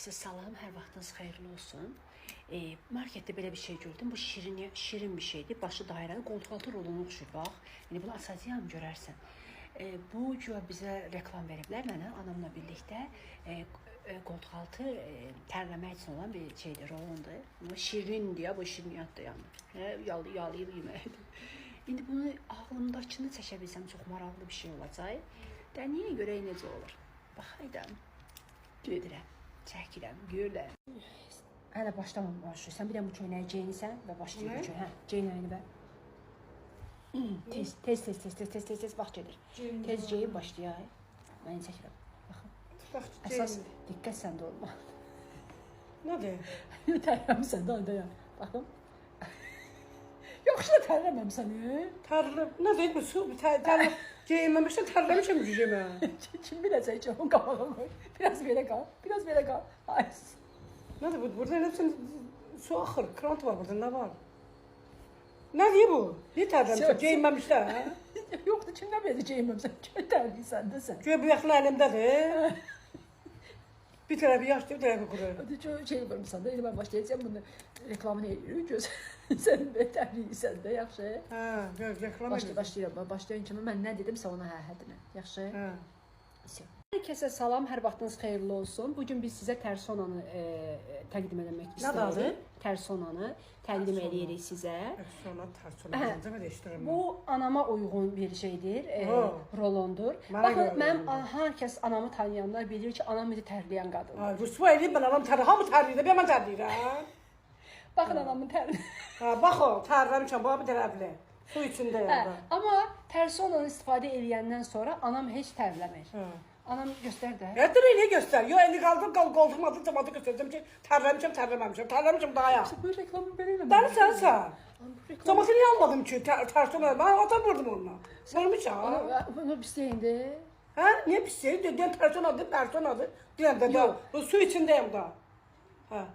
Hər kəsə salam, hər vaxtınız xeyirli olsun. Marketdə belə bir şey gördüm. Bu şirin şirin bir şeydir. Başı dairəli, qoltuqaltı roluna oxşuyur bax. İndi bunu açacağam görərsən. Bu güya bizə reklam veriblər mənə anamla birlikdə. Qoltuqaltı tərləmək üçün olan bir şeydir, rolondur. Amma şirindir ya, bu şirniyyatdır yəni. Yalayıb yeməkdir. İndi bunu ağlımdakını çəkə bilsəm çox maraqlı bir şey olacaq. Dənəyə görək necə olur. Baxaydım. Gedirəm, çəkirəm, görürəm. Hələ başlamamışıq. Sən bir də bu köynəyi geyinsən və başlayır bu köynək. Hə, geyinəyini və. Tez, tez, tez, tez, tez, tez, tez, tez vaxt gedir. Tez geyin başlayaq. Mən çəkirəm. Baxın. Bax, Əsas diqqət səndə olmalıdır. Nədir? Tərləmisən də dayan. Baxın. Yaxşı da tərləməmsən. Tərlə. Nə deyir bu su? Tərlə. Geyinməmişəm, tərləmişəm gücümə. Kim biləcək ki, onu qabağa qoy. Biraz belə qal. Biraz belə qal. Ay. Nədir bu? Burada elə sən su axır, krant var burada, nə var? Nə deyir bu? Niyə tərləmişəm? Geyinməmişlər, hə? Yoxdur, kimdən biləcək geyinməmsən? Tərliysən də sən. Güya bu yaxın əlimdədir. Bir tərəfi yaşlı, bir tərəfi quru. Hadi çox şey vurmuşsan da, indi mən başlayacağam bunu reklamını edirik. Göz sən belə tərliysən də, yaxşı. Hə, gör, reklam Başla, edir. başlayıram. Başlayan kimi mən nə dedimsə ona hə hə demə. Yaxşı? Hə. Hər kəsə salam, hər vaxtınız xeyirli olsun. Bu gün biz sizə Tersonanı təqdim etmək Nə istəyirik. adı? Tersonanı təqdim Tersona. edirik sizə. Persona, tersona, necə dəyişdirəm? Bu anama uyğun bir şeydir, rolondur. Mənə Baxın, görə mənim uyğundur. hər kəs anamı tanıyanlar bilir ki, anam indi tərləyən qadındır. Ay, rüsva eləyib mən anam tərlə, hamı tərləyir, bir mən tərləyirəm. Baxın anamın tərini. Hə, bax o, tərləmişəm, bax bir tərəfli. Su içində Hə, yəni. amma Tersonanı istifadə eləyəndən sonra anam heç tərləmir. Hə. Anam göstər də. Gətir elə göstər. Yo, eli qaldım, qal qoltuğuma atdım, camaatı göstərəcəm ki, tərləmişəm, tərləməmişəm. Tərləmişəm daha ya. Bu reklamı belə eləmə. Dəlisən sən. Bu reklamı Camaatı niyə almadım ki? Tərsona, mən ata vurdum onunla. Vurmuşam. Onu pis indi. Hə? Niyə pis şey? Deyən tərsonadır, personadır. Deyən də, Yox. bu su içindəyim da. Hə.